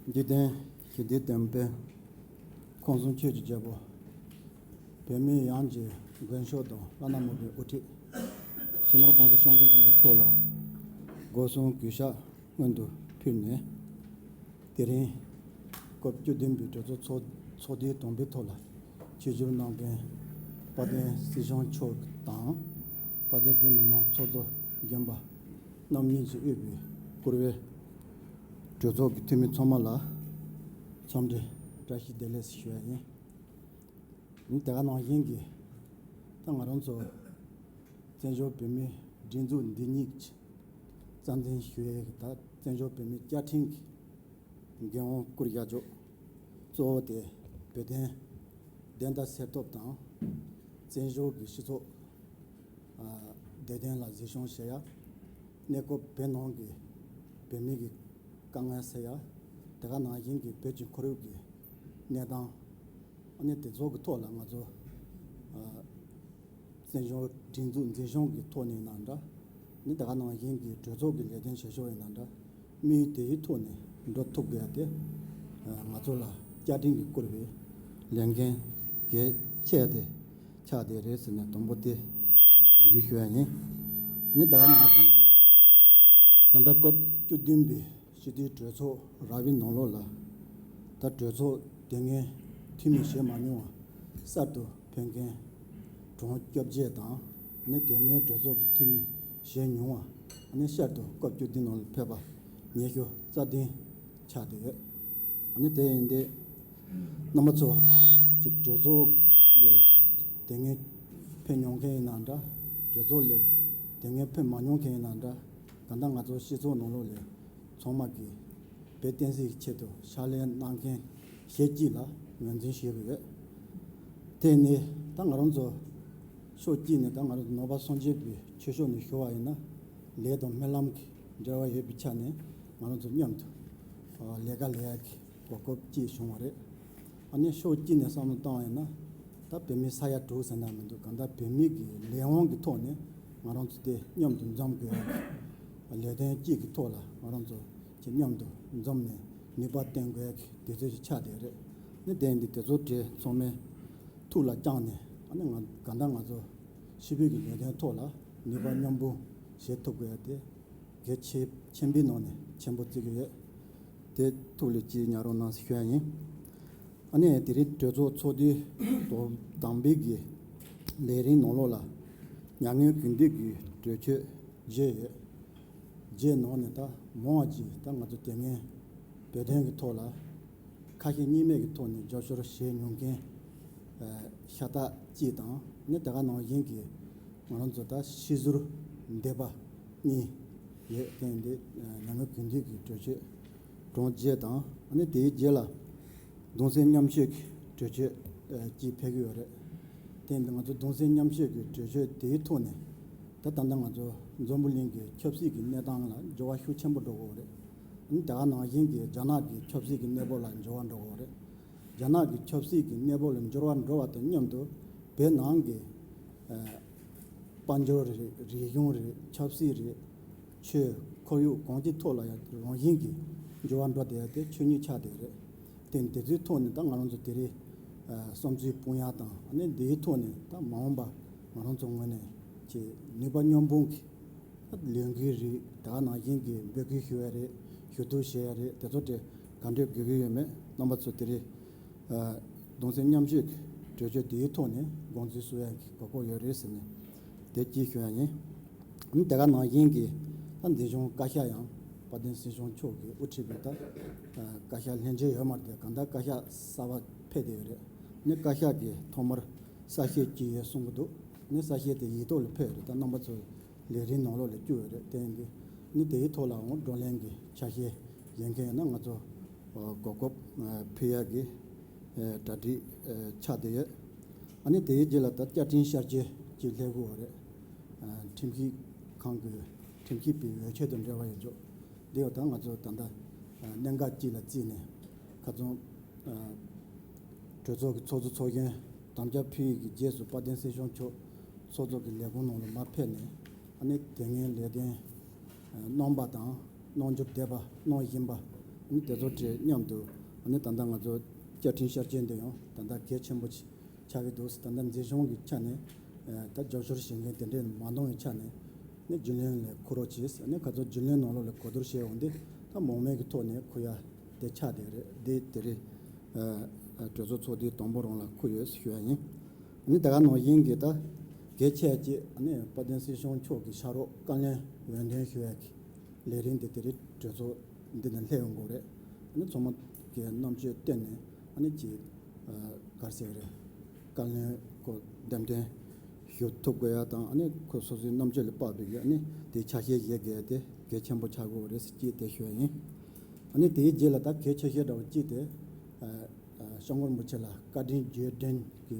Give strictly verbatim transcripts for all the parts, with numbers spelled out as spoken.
འཇིག་རྟེན་ཞི་བདེའི་དོན་དཔོན། ཁམས་གསུམ་ཆོས་ཀྱི་རྒྱལ་པོ། བོད་མིའི་ཡང་རྒྱལ་མགོན་མཆོག་དང་བླ་ན་མེད་པའི་དབུ་ཁྲིད། སྤྱི་ནོར་༸གོང་ས་༸སྐྱབས་མགོན་ཆེན་པོ་མཆོག་ལ་སྒོ་གསུམ་གུས་ཕྱག་སྔོན་དུ་ཕུལ་ནས། དེ་རིང་སྐབས་བཅུ་བདུན་པའི་གྲོས་ཚོགས་ཚོགས་ཚོགས་དུས་དང་པོའི་ཐོག་ལ་ཆིབས་བསྒྱུར་གནང་མཁན་དཔལ་ལྡན་སྲིད་སྐྱོང་མཆོག་དང་། དཔལ་ལྡན་བོད་མི་མང་ཚོགས་གཙོ་སྦྱིན་པ་རྣམ་གཉིས་ཀྱིས་དབུས་པའི་བཀུར་འོས་གྲོས་ཚོགས་ཀྱི་འཐུས་མི་ཚང་མ་ལ་འཚམས་འདྲི་བཀྲ་ཤིས་བདེ་ལེགས་ཞུ་ཡ་ཡིན། དེ་ག་ནང་བཞིན་གྱི་ད་ང་རང་ཚོ་བཙན་བྱོལ་བོད་མིའི་སྒྲིག་འཛུགས་འདི་ཉིད་ཀྱི་རྩ་འཛིན་ཞུ་ཡས་ཀྱི་ད་བཙན་བྱོལ་བོད་མིའི་བཅའ་ཁྲིམས་ཀྱི་འགན་དབང་བསྐུར་བཞག་ཆོག་གཙོ་བོ་དེ་བོད་དོན་བདེན་མཐའ་གསལ་ཐབས་དང་། བཙན་བྱོལ་གྱི་སྤྱི་ཚོགས་བདེ་དོན་ལ་གཟིགས་སྐྱོང་བྱེད་ཡ། གནས་སྐབས་བོད་ནང་གི་བོད་མི་གི་དཀའ་ངལ་སེལ་ཡ། དེ་ག་ནང་བཞིན་གྱི་བོད་ཀྱི་ཁོར་ཡུག་གི་གནས་སྟངས། ཨ་ནི་དེ་ཚོ་གི་ཐོག་ལ་ང་ཚོ་བཙན་བྱོལ་སྒྲིག་འཛུགས་འཛིན་སྐྱོང་གི་ཐོག་ནས་ཡིན་ན་འདྲ། ནི་དེ་ག་ནང་བཞིན་གྱི་གྲོས་ཚོགས་ཀྱི་ལས་དོན་བྱེད་ཕྱོགས་ཡིན་ན་འདྲ། དམིགས་ཡུལ་དེའི་ཐོག་ནས་འགྲོ་ཐུབ་དགོས་ཏེ། ང་ཚོ་ལ་བཅའ་ཁྲིམས་ཀྱིས་བསྐུར་བའི་ལས་འགན་གལ་ཆེ་སྟེ་ཆགས་བསྡད་རེད་ཟེར་ནས་དང་པོ་དེ་ཡོང་རྒྱུ་ཞུ་ཡ་ཡིན། ནི་དེ་ག་ནང་བཞིན་གྱི་ད་ལྟ་སྐབས་བཅུ་བདུན་པའི་སྤྱི་འཐུས་གྲོས་ཚོགས་ར་བའི་ནང་ལོགས་ལ་ད་གྲོས་ཚོགས་དེ་སྔའི་འཐུས་མི་བཞེས་མ་མྱོང་བ་གསར་དུ་ཕེབས་མཁན་གྲངས་བཅོ་བརྒྱད་དང་། ནི་དེ་སྔའི་གྲོས་ཚོགས་ཀྱི་འཐུས་མི་བཞེས་མྱོང་བ་ནི་གསར་དུ་སྐབས་བཅུ་བདུན་ནང་ལ་ཕེབས་པ་ཉི་ཤུ་རྩ་བདུན་ཆགས་བསྡད་ཡོད། ནི་དེ་ཡིན་ཏེ་རྣམ་པ་ཚོ་ཀྱི་གྲོས་ཚོགས་ལས་དེ་སྔའི་ཕེབས་མྱོང་མཁན་ཡིན་ན་འདྲ། གྲོས་ཚོགས་ལས་དེ་སྔའི་ཕེབས་མ་མྱོང་མཁན་ཡིན་ན་འདྲ། གང་ལྟར་ང་ཚོ་སྤྱི་ཚོགས་ནང་ལོགས་ལས་ཚང་མ་གིས་བོད་བསྟན་སྲིད་ཆེད་དུ་ཕྱག་ལས་གནང་མཁན་ཞེ་གཅིག་ལ་ངོས་འཛིན་ཞུས་པ་རེད། དེ་ནི་ད་ང་རང་ཚོ་ཕྱོགས་གཅིག་ནས་ད་ང་རང་ཚོ་ནང་པ་སངས་རྒྱས་པའི་ཆོས་ཕྱོགས་ནས་ཞུ་བ་ཡིན་ན་ལས་དང་སྨོན་ལམ་གྱི་འབྲེལ་བ་ཡོད་པའི་ཆ་ནས་ང་རང་ཚོ་མཉམ་དུ་ལས་ཀ་ལས་ཡག་གི་གོ་སྐབས་ཅིག་བྱུང་བ་རེད། ཨ་ནི་ཕྱོགས་གཅིག་ནས་བསམ་བློ་བཏང་བ་ཡིན་ན། ད་བོད་མི་ས་ཡ་དྲུག་ཟེར་ན་མི་འདུག་གང་ལྟར་བོད་མི་གི་ལས་དབང་གི་ཐོག་ནས་ང་རང་ཚོ་དེ་མཉམ་དུ་འཛོམས་དགོས་ཡ། ལས་དོན་གཅིག་གི་ཐོག་ལ་ང་རང་ཚོ་ཅིག་མཉམ་དུ་འཛོམས་ནས་ནུས་པ་བཏོན་དགོས་ཡ་གི་དུས་ཚོད་ཅིག་ཆགས་བསྡད་རེད། ནི་དེ་འདི་དེ་ཚོ་གྲས་ཚང་མས་ཐུགས་ལ་བཅངས་ནས། ཨ་ནི་ང་གང་ལྟར་ང་ཚོ་ཕྱི་བོད་ཀྱི་ལས་དོན་ཐོག་ལ་ནུས་པ་མཉམ་སྤུངས་བྱེད་ཐུབ་དགོས་ཡ་དེ་གལ་ཆེ་ཆེན་པོའི་ནང་ནས་ཆེན་པོ་བརྩི་གི་ཡོད། དེ་ཐུགས་ལ་ཅིག་ཉར་རོགས་གནང་ཞུ་ཡ་ཡིན། ཨ་ནི་དེ་རིང་གྲོས་ཚོགས་ཚོགས་དུས་དོ་དང་པོའི་གི་ལས་རིམ་ནང་ལོགས་ལ་མྱ་ངན་གུས་འདུད་ཀྱི་གྲོས་ཆོད་བརྗོད་ཡོད། བརྗོད་ནང་ནས་ད་མང་བ་ཅིག་ད་ང་ཚོ་དེ་སྔའི་བོད་དོན་གྱི་ཐོག་ལ་ཁ་ཞེ་གཉིས་མེད་ཀྱི་ཐོག་ནས་རྒྱབ་སྐྱོར་བྱས་མྱོང་མཁན་ཤ་སྟག་ཅིག་དང་། ནི་དེ་ག་ནང་བཞིན་གྱི་ང་རང་ཚོ་ད་ཤེས་ཟུར་འདས་པ་གཉིས་ཡོད་མཁན་འདི་མྱ་ངན་གུས་འདུད་ཀྱི་གྲོས་ཆོད་གྲངས་བརྒྱད་དང་། ཨ་ནི་དེའི་རྗེས་ལ་གདུང་སེམས་མཉམ་སྐྱེད་ཀྱི་གྲོས་ཆོད་ཨ་གཅིག་ཕེབས་ཀྱི་ཡོད་རེད། དེ་འདི་ང་ཚོ་གདུང་སེམས་མཉམ་སྐྱེད་ཀྱི་གྲོས་ཆོད་དེའི་ཐོག་ནས་ད་ད་ལྟ་ང་ཚོ་འཛམ་བུ་གླིང་གི་ཆབ་སྲིད་ཀྱི་གནས་སྟངས་ལ་འགྱུར་བ་ཤུགས་ཆེན་པོ་འགྲོ་གི་ཡོད་རེད། ཨ་ནི་དེ་ག་ནང་བཞིན་གྱི་རྒྱ་ནག་གི་ཆབ་སྲིད་ཀྱི་གནས་བབ་ལ་འགྱུར་བ་འགྲོ་གི་ཡོད་རེད། རྒྱ་ནག་གི་ཆབ་སྲིད་ཀྱི་གནས་བབ་ལ་འགྱུར་བ་འགྲོ་བ་དང་མཉམ་དུ་བོད་ནང་གི་ཨ་དཔལ་འབྱོར་རེད། རིག་གཞུང་རེད། ཆབ་སྲིད་རེད། ཆོས་ཁོར་ཡུག་གང་ཅིའི་ཐོག་ལ་ཡང་རང་བཞིན་གྱིས་འགྱུར་བ་འགྲོ་བསྡད་ཡ་དེ་ཆོས་ཉིད་ཆགས་བསྡད་རེད། དེ་འདི་ཚོའི་ཐོག་ནས་ད་ང་རང་ཚོ་དེ་རིང་ཨ་བསམ་ཚུལ་སྤུངས་ཡ་དང་། ཨ་ནི་འདིའི་ཐོག་ནས་ད་མ་འོངས་པ་ང་རང་ཚོ་ངོས་ནས་ཀྱི་ནུས་པ་མཉམ་སྤུངས་ཀྱིས་ད་ལས་འགུལ་རེད། དེ་ག་ནང་བཞིན་གྱི་འབོད་སྐུལ་ཞུ་ཡ་རེད། ཞུ་གཏུག་བྱེད་ཡ་རེད། དེ་ཚོ་དེ་ག་འདྲས་དགོས་ཀྱི་ཡོད་མེད་རྣམ་པ་ཚོ་དེ་རིང་ཨ་གདུང་སེམས་མཉམ་སྐྱེད་ཀྱི་གྲོས་ཆོད་དེའི་ཐོག་ནས་དགོངས་ཚུལ་གསུང་ཡ་གི་གོ་སྐབས་ཡོད་རེད་ཟེར་ནས་དེ་གཅིག་ཞུ་ཡ་ཡིན། ཨ་ནི་དེ་ག་ནང་བཞིན་གྱི་ད་འཛིན་སྐྱོང་བཀའ་ཤག་ཡང་དཔལ་ལྡན་སྲིད་སྐྱོང་མཆོག་གིས་དབུ་ཁྲིད་པའི་ད་ཨ་བཀའ་ཤག་ལྷན་རྒྱས་ཡོད་མ་རེད་དེ། གང་ལྟར་བཀའ་ཤག་གསར་པ་ཕེབས་བསྡད་ཡོད་རེད། ཨ་ནི་བཀའ་ཤག་གིས་ཐོག་མར་གསལ་བཤད་ཅིག་ཡོད་གསུང་གི་འདུག་ཨ་ནི་གསལ་བཤད་དེ་ཡིག་ཐོག་ལ་ཕེབས་ཡོད་རེད། ད་རྣམ་པ་ཚོ་ལས་རིམ་ནང་ལོགས་ལ་བཅུག་ཡོད་རེད། དེ་ཡིན་དུས་ནི་དེའི་ཐོག་ལའང་བགྲོ་གླེང་གི་ཆ་ཤས་ཡོད་མཁན་ཡིན་ན་ང་ཚོ་གོ་སྐབས་ཕུལ་ཡག་གི་གྲ་སྒྲིག་ཆགས་བསྡད་ཡོད། ཨ་ནི་དེའི་རྗེས་ལ་ད་བཅའ་ཁྲིམས་བསྐྱར་བཅོས་ཅིག་སླེབས་ཀྱི་ཡོད་རེད། ཁྲིམས་ཞིབ་ཁང་གི་ཁྲིམས་ཞིབ་པའི་འོས་ཆོས་དང་འབྲེལ་བ་ཡོད་ཆོག་འདི་ཡོད། ད་ང་ཚོ་ད་ལྟ་གནད་འགག་ཅིག་ལ་བརྩིས་ནས་ཁ་སང་གྲོས་ཚོགས་ཀྱི་ཚོགས་གཙོ་ཚོགས་གཞོན་དམ་བཅའ་ཕུལ་ཡས་ཀྱི་རྗེས་སུ་དཔལ་ལྡན་སྲིད་སྐྱོང་མཆོག་ཚོགས་གཙོ་གི་ལས་ཁུངས་ནང་ལ་མར་ཕེབས་ནས། ཨ་ནི་དེ་སྔའི་ལས་དོན་གནང་བ་དང་གནང་རྒྱུ་བསྡད་པ་གནང་བཞིན་པ་ ནི་དེ་ཚོ་དེ་མཉམ་དུ་ཨ་ནི་ད་ལྟ་ང་ཚོ་བཅའ་ཁྲིམས་ཤར་གྱི་འདི་ཡང་ད་ལྟ་གལ་ཆེན་པོ་ཆགས་ཀྱི་འདུག། ད་ལྟ་འཛིན་སྐྱོང་གི་ཆ་ནས་ད་རྒྱབ་སྐྱོར་བྱེད་མཁན་དེ་འདྲས་མ་གཏོང་བའི་ཆ་ནས་ནི་རྒྱུན་ལས་ལ་འཁུར་རོགས་བྱས། ཨ་ནི་ག་ཚོད་རྒྱུན་ལས་ནང་ལོགས་ལ་གོ་བསྡུར་བྱས་འོང་དུས་ད་མང་མོས་ཀྱི་ཐོག་ནས་འཁུར་ཡ་དེ་ཆགས་བསྡད་རེད། དེ་དེ་རེད། གྲོས་ཚོགས་ཚོགས་དུས་དང་པོ་རང་ལ་འཁུར་ཡོད་ཞུ་ཡ་ཡིན། ཨ་ནི་ད་ག་ནང་བཞིན་གྱི་ད་གལ་ཆེ་ཅིག་ཨ་ནི་དཔལ་ལྡན་སྲིད་སྐྱོང་མཆོག་གི་ཕྱག་རོགས་བཀའ་བློན་འོས་འདེམས་ཞུ་ཡ་གི་ལས་རིམ་དེ་དེ་རིང་གྲོས་ཚོགས་འདི་ནས་སླེབས་ཡོང་གི་རེད། ཨ་ནི་ཚང་མ་གི་རྣམ་དཔྱོད་བཏོན་ནས་ཨ་ནི་ཅིག་ག་རེ་ཟེར་གི་རེད། བཀའ་བློན་ཁོ་འདེམས་ཐོན་ཞུ་ཐུབ་དགོས་ཡ་དང་། ཨ་ནི་ཁོ་སོ་སོའི་རྣམ་དཔྱོད་ལ་དཔག་པའི་གི་ཨ་ནི་དེ་ཆ་ཤས་བཞེས་དགོས་ཡ་དེ་གལ་ཆེན་པོ་ཆགས་ཀྱི་ཡོད་རེད་ཟེར་གྱི་དེ་ཞུ་ཡ་ཡིན། ཨ་ནི་དེའི་རྗེས་ལ་ད་གལ་ཆེ་ཤོས་འདྲ་བོ་གཅིག་དེ་སྐྱབས་མགོན་རིན་པོ་ཆེ་ལ་བཀའ་དྲིན་རྗེས་དྲན་གྱི་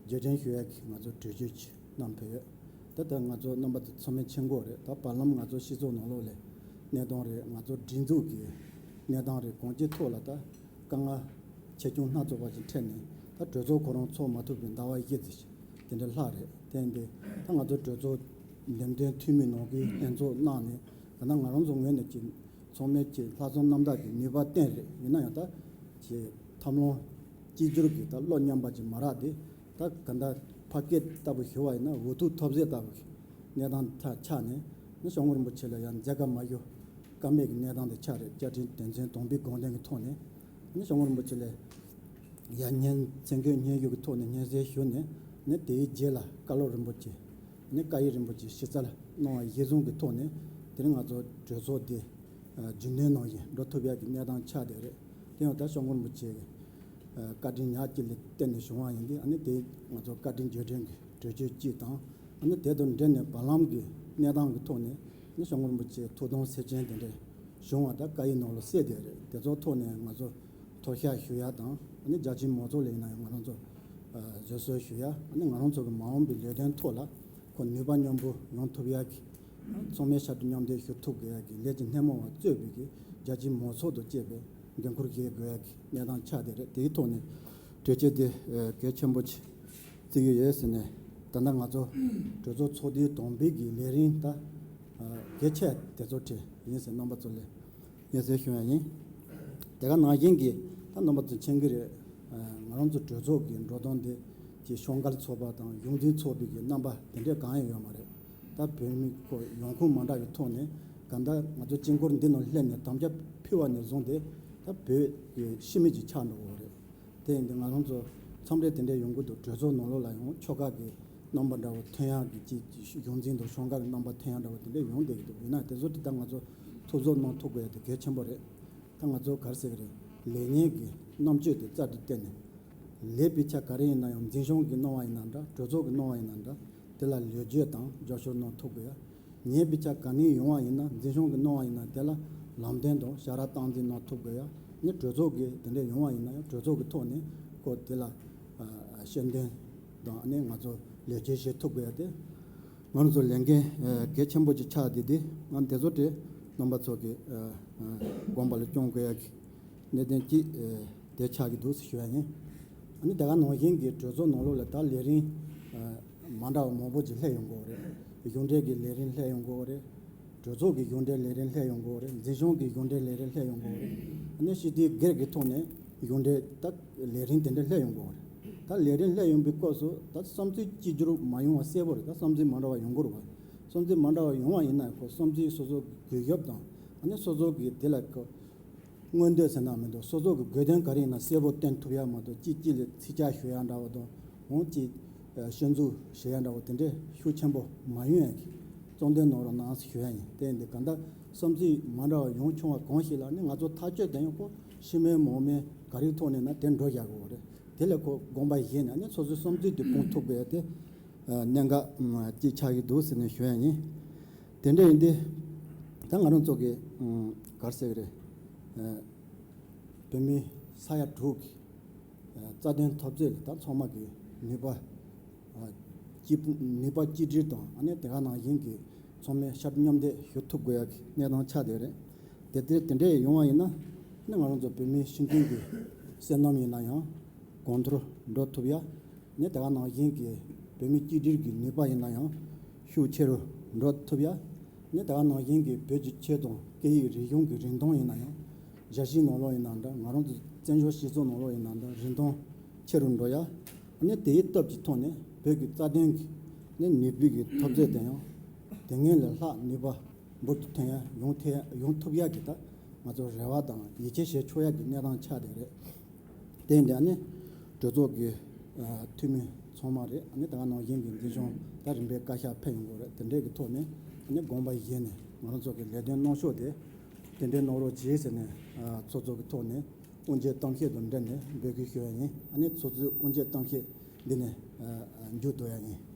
རྗེས་དྲན་ཞུ་ཡ་གི་ང་ཚོ་གྲོས་ཆོད་ཅིག་གནང་ཕེབས་ཡོད། ད་ལྟ་ང་ཚོ་རྣམ་པ་ཚོ་ཚང་མས་མཁྱེན་གྱི་ཡོད་རེད། ད་བར་ལམ་ང་ཚོ་སྤྱི་ཚོགས་ནང་ལོགས་ལ་གནས་སྟངས་རེད། ང་ཚོ་སྒྲིག་འཛུགས་ཀྱི་གནས་སྟངས་རེད། གང་ཅིའི་ཐོག་ལ་ད་དཀའ་ངལ་ཆེ་ཆུང་སྣ་ཚོགས་པ་ཞིག་འཕྲད་ནས་ད་གྲོས་ཚོགས་ཁོ་རང་ཚོགས་མ་ཐུབ་པའི་ཟླ་བ་བཞི་ཙམ་ཞིག་དེ་འདྲ་ལྷག་རེད། དེ་ཡིན་དུས་ད་ང་ཚོ་གྲོས་ཚོགས་འདེམས་ཐོན་འཐུས་མི་ནང་ཁུལ་ལྷན་ཚོགས་གནང་ནས་ད་ལྟ་ང་རང་ཚོ་ངོས་ནས་ཀྱི་ཚང་མས་ཀྱི་ལྷག་བསམ་རྣམ་དག་གི་ནུས་པ་བཏོན་རེད། ཡིན་ན་ཡང་ད་ཀྱི་ཐབས་ལམ་གཅིག་གྱུར་གྱི་ད་བློ་མཉམ་པ་ཅིག་མ་རག་དེ། ད་ག་འདྲ་ཕ་སྐད་ལྟ་བུ་ཞུ་བ་ཡིན་ན་འུ་ཐུག་ཐབས་ཟད་ལྟ་བུ་གི་གནས་སྟངས་ཆགས་ནས་ནི་སྐྱབས་མགོན་རིན་པོ་ཆེ་ལ་ཡང་མཛད་དཀའ་མ་ཞུ་ཀ་མེད་ཀྱི་གནས་སྟངས་དེ་ཆགས་རེད། བཅའ་ཁྲིམས་དོན་ཚན་དང་པོའི་དགོངས་དོན་གྱི་ཐོག་ནས་ནི་སྐྱབས་མགོན་རིན་པོ་ཆེ་ལ་ཡང་སྙན་མཚན་བཀོད་སྙན་ཞུ་གི་ཐོག་ནས་སྙན་སེང་ཞུ་ནས་ནི་དེའི་རྗེས་ལ་བཀའ་སློབ་རིན་པོ་ཆེ་ནི་བཀའ་ཡིག་རིན་པོ་ཆེ་ཞིབ་གསལ་གནང་བ་གཞིར་བཟུང་གི་ཐོག་ནས་དེ་རིང་ང་ཚོ་གྲོས་ཚོགས་འདི་རྒྱུན་ལྡན་ནང་བཞིན་འགྲོ་ཐུབ་ཡག་གི་གནས་སྟངས་ཆགས་བསྡད་རེད། དེ་ཡང་ད་སྐྱབས་མགོན་རིན་པོ་ཆེ་གི་བཀའ་དྲིན་ཉག་གཅིག་ལ་བརྟེན་ནས་བྱུང་བ་ཡིན་དུས་ཨ་ནི་དེ་ང་ཚོ་བཀའ་དྲིན་རྗེས་དྲན་གྱི་གྲོས་ཆོད་གཅིག་དང་། ཨ་ནི་དེ་དང་འབྲེལ་ནས་བར་ལམ་གྱི་གནས་སྟངས་ཀྱི་ཐོག་ནས་ནི་སྐྱབས་མགོན་རིན་པོ་ཆེ་ཐུགས་དམ་སེར་ཆེན་དེ་འདྲ་བྱུང་བ་ད་བཀའ་ཡིག་ནང་ལ་གསལ་བསྡད་རེད། དེ་ཚོ་ཐོག་ནས་ང་ཚོ་ཐུགས་ཞིབ་ཞུ་ཡ་དང་ཨ་ནི་རྒྱ་ཆེའི་མང་ཚོགས་ལ་ཡིན་ན་ཡང་ང་རང་ཚོ་བཟོད་གསོལ་ཞུ་ཡ། ཨ་ནི་ང་རང་ཚོ་གི་མ་འོངས་པའི་ལས་དོན་ཐོག་ལ་ཁོ་ནུས་པ་མཉམ་སྤུངས་ཡོང་ཐུབ་ཡ་གི་ཚང་མས་ཕྱར་གྲུ་མཉམ་འདེགས་ཞུ་ཐུབ་དགོས་ཡ་གི་ལས་ཀྱི་སྣེ་མོ་བ་གཙོས་པའི་གི་རྒྱ་ཆེའི་མང་ཚོགས་དང་བཅས་པའི་འགན་འཁུར་བཞེས་དགོས་ཡ་གི་གནས་སྟངས་ཆགས་བསྡད་རེད། དེའི་ཐོག་ནས་གྲོས་ཆོད་དེ་གལ་ཆེན་པོ་ཆེ་བརྩི་གི་ཡོད་ཟེར་ནས། ད་ལྟ་ང་ཚོ་གྲོས་ཚོགས་ཚོགས་དུས་དང་པོའི་གི་ལས་རིམ་ད་གལ་ཆེ་དེ་ཚོ་དེ་ཡིན་ཟེར་རྣམ་པ་ཚོ་ལ་སྙན་སེང་ཞུ་ཡ་ཡིན། དེ་ག་ནང་བཞིན་གྱི་ད་རྣམ་པ་ཚོ་མཁྱེན་གྱི་རེད། ང་རང་ཚོ་གྲོས་ཚོགས་ཀྱི་འགྲོ་སྟངས་འདི་ཀྱི་ཤོག་མཁར་ཚོགས་པ་དང་གཞུང་འཛིན་ཚོགས་པའི་གི་རྣམ་པ་དེ་འདྲས་གང་ཡང་ཡོད་མ་རེད། ད་བོད་མི་ཁོ་ཡོང་ཁུངས་མ་འདྲ་བའི་ཐོག་ནས་གང་ལྟར་ང་ཚོ་དཀྱིལ་འཁོར་འདི་ནང་སླེབས་ནས་དམ་བཅའ་ཕུལ་བ་ནས་བཟུང་སྟེ་ད་བོད་ཀྱི་ཕྱི་མི་ཅིག་ཆགས་འགྲོ་གི་རེད། དེ་ཡིན་དུས་ང་རང་ཚོ་མཚམས་རེ་དེ་འདྲས་ཡོང་གི་འདུག། གྲོས་ཚོགས་ནང་ལོགས་ལ་ཡང་ཆོལ་ཁ་གི་རྣམ་པ་འདྲ་བོ་ཐོན་ཡག་གི་ཅིག་གཞུང་འཛིན་དང་ཤོག་མཁར་གི་རྣམ་པ་ཐོན་ཡག་འདྲ་བོ་དེ་འདྲས་ཡོང་བསྡད་ཀྱི་འདུག། ཡིན་ན་དེ་ཚོ་དེ་ད་ང་ཚོ་ཐུགས་གཟབ་གནང་ཐུབ་དགོས་ཡ་དེ་གལ་ཆེན་པོ་རེད། ད་ང་ཚོ་ག་རེ་ཟེར་གི་རེད། ལས་གཉེར་གྱི་རྣམ་དཔྱོད་དེ་རྩལ་དུ་བཏོན་ནས་ལས་པའི་ཆ་ག་རེ་ཡིན་ན་ཡང་འཛིན་སྐྱོང་གི་གནང་བ་ཡིན་ན་འདྲ། གྲོས་ཚོགས་ཀྱི་གནང་བ་ཡིན་ན་འདྲ། དེ་ལ་ལོ་རྒྱུས་དང་རྒྱབ་སྐྱོར་གནང་ཐུབ་དགོས་ཡ། ཉེས་པའི་ཆ་ག་ནས་ཡོང་བ་ཡིན་ན་འཛིན་སྐྱོང་གི་གནང་བ་ཡིན་ན་དེ་ལ་ལམ་སྟོན་དང་བྱ་ར་སྟངས་འཛིན་གནང་ཐུབ་དགོས་ཡ། ནི་གྲོས་ཚོགས་ཀྱི་དེ་འདྲས་ཡོང་བ་ཡིན་ན་ཡང་གྲོས་ཚོགས་ཀྱི་ཐོག་ནས་ཁོ་དེ་ལ་ཤེས་འདོན་དང་ནི་ང་ཚོ་ལས་བྱེད་བྱེད་ཐུབ་དགོས་ཡ་དེ་ང་རང་ཚོ་ལས་འགན་གལ་ཆེན་པོ་ཅིག་ཆགས་བསྡད་དེ་ང་དེ་ཚོ་དེ་རྣམ་པ་ཚོ་གི་དགོངས་པ་ལ་སྐྱོང་དགོས་ཡ་གི་གནད་དོན་གཅིག་དེ་ཆགས་ཀྱི་འདུག་ཟེར་ཞུ་ཡ་ཡིན། ཨ་ནི་དེ་ག་ནང་བཞིན་གྱི་གྲོས་ཚོགས་ནང་ལོགས་ལ་ད་ལས་རིམ་མ་འདྲ་བ་མང་པོ་ཅིག་སླེབས་ཡོང་གི་ཡོད་རེད། གཞུང་འབྲེལ་གྱི་ལས་རིམ་སླེབས་ཡོང་གི་ཡོད་རེད། གྲོས་ཚོགས་ཀྱི་གཞུང་འབྲེལ་ལས་རིམ་སླེབས་ཡོང་གི་ཡོད་རེད། འཛིན་སྐྱོང་གི་གཞུང་འབྲེལ་ལས་རིམ་སླེབས་ཡོང་གི་ཡོད་རེད། ཨ་ནི་སྤྱི་འཐུས་སྒེར་གྱི་ཐོག་ནས་གཞུང་འབྲེལ་ད་ལས་རིམ་དེ་འདྲ་སླེབས་ཡོང་གི་ཡོད་རེད། ད་ལས་རིམ་སླེབས་ཡོང་པའི་སྐབས་སུ་ད་བསམ་ཚུལ་གཅིག་གྱུར་མ་ཡོང་བ་གསལ་པོ་རེད། ད་བསམ་ཚུལ་མ་འདྲ་བ་ཡོང་གི་རེད་བ། བསམ་ཚུལ་མ་འདྲ་བ་ཡོང་བ་ཡིན་ན་ཁོ་བསམ་ཚུལ་སོ་སོ་གི་གུས་ཞབས་དང་ཨ་ནི་སོ་སོ་གི་དེ་ལ་ཁོ་མངོན་འདོད་ཟེར་ན་མི་འདུག། སོ་སོ་གི་དགོས་དོན་ག་རེ་ཡིན་ན་གསལ་པོ་བསྟན་ཐུབ་ཡ་མ་གཏོགས་གཅིག་གཅིག་ལ་ཚིག་སྐྱག་ཞུ་ཡ་འདྲ་བོ་དང་འོང་གཅིག་ཤན་འཛུགས་བྱེད་ཡ་འདྲ་བོ་དེ་འདྲས་ཤུགས་ཆེན་པོ་མ་ཡོང་ཡ་གི་རྩོམ་འདི་ནོར་རོ་ནང་ཞུ་ཡ་ཡིན། དེ་ཡིན་དུས་གང་ལྟར་བསམ་ཚུལ་མ་འདྲ་བ་ཡོང་བྱུང་བ་གང་ཞིག་ལ་ནི་ང་ཚོ་ཐག་གཅོད་དེ་ཡང་ཁོ་ཕྱི་མའི་མང་མའི་ག་རེའི་ཐོག་ནས་ན་དེ་འགྲོ་བཞག་དགོས་རེད། དེ་ལས་ཁོ་དགོངས་པ་བཞེས་ནས་ནི་སོ་སོའི་བསམ་ཚུལ་དེ་སྤུངས་ཐུབ་དགོས་ཡ་དེ་གནད་འགག་ཅིག་ཆགས་ཀྱི་འདུག་ཟེར་ནས་ཞུ་ཡ་ཡིན། དེ་འདྲ་ཡིན་དུས་ད་ང་རང་ཚོ་གི་ག་རེ་ཟེར་གི་རེད། བོད་མི་ས་ཡ་དྲུག་གི་རྩ་དོན་འཐབ་རྩོད་ལ་ད་ཚང་མ་གི་ནུས་པ་གཅིག་ནུས་པ་གཅིག་སྒྲིལ་དང་ཨ་ནི་དེ་ག་ནང་བཞིན་གི་ཚང་མས་ཕྱར་མཉམ་འདེགས་ཞུ་ཐུབ་དགོས་ཡ་གི་གནས་སྟངས་ཆགས་བསྡད་རེད། དེ་དེ་དེ་འདྲ་ཡོང་བ་ཡིན་ན་ནི་ང་རང་ཚོ་བོད་མི་སྤྱི་མཐུན་གི་བསོད་ནམས་ཡིན་ན་ཡང་གོང་མཐོར་འགྲོ་ཐུབ་ཡ། ནི་དེ་ག་ནང་བཞིན་གྱི་བོད་མི་གཅིག་སྒྲིལ་གྱི་ནུས་པ་ཡིན་ན་ཡང་ཤུགས་ཆེ་རུ་འགྲོ་ཐུབ་ཡ། ནི་དེ་ག་ནང་བཞིན་གྱི་བོད་ཀྱི་ཆོས་དང་སྐད་ཡིག་རིག་གཞུང་གི་རིན་ཐང་ཡིན་ན་ཡང་ རྒྱལ་སྤྱིའི་ནང་ལོགས་ཡིན་ན་འདྲ། ང་རང་ཚོ་བཙན་བྱོལ་སྤྱི་ཚོགས་ནང་ལོགས་ཡིན་ན་འདྲ། རིན་ཐང་ཆེ་རུ་འགྲོ་ཡ། ཨ་ནི་དེའི་སྟོབས་ཀྱི་ཐོག་ནས་བོད་ཀྱི་རྩ་དོན་གྱི་ནི་ནུས་པའི་གི་འཐབ་རྩོད་དེ་ཡང་དེ་སྔོན་ལས་ལྷག་ནུས་པ་འབུར་དུ་ཐོན་ཡ་ཡོང་ཐེ་ཡོང་ཐུབ་ཡ་གི་ད་ང་ཚོ་རེ་བ་དང་ཡིད་ཆེས་བྱེད་ཆོག་ཡ་གི་གནས་སྟངས་ཆགས་བསྡད་རེད། དེ་འདྲ་ནི་གྲོས་ཚོགས་ཀྱི་ཨ་འཐུས་མི་ཚང་མ་རེད། ཨ་ནི་ད་ག་ནང་བཞིན་གྱི་འཛིན་སྐྱོང་ད་རིམ་པས་བཀའ་ཤག་ཕེབས་ཡོང་གི་རེད། དེ་འདྲའི་གི་ཐོག་ནས་ཨ་ནི་དགོངས་པ་བཞེས་ནས་ང་རང་ཚོ་གི་ལས་དོན་གནང་ཕྱོགས་དེ་དེ་འདྲའི་གནང་རོགས་གྱིས་ཟེར་ནས་ཨ་ཚོགས་གཙོ་གི་ཐོག་ནས་དབུ་འབྱེད་གཏམ་བཤད་དང་འབྲེལ་ནས་འབོད་སྐུལ་ཞུ་ཡ་ཡིན། ཨ་ནི་ཚོགས་གཙོའི་དབུ་འབྱེད་གཏམ་བཤད་འདི་ནས་ཨ་མཇུག་བསྡུ་ཡ་ཡིན།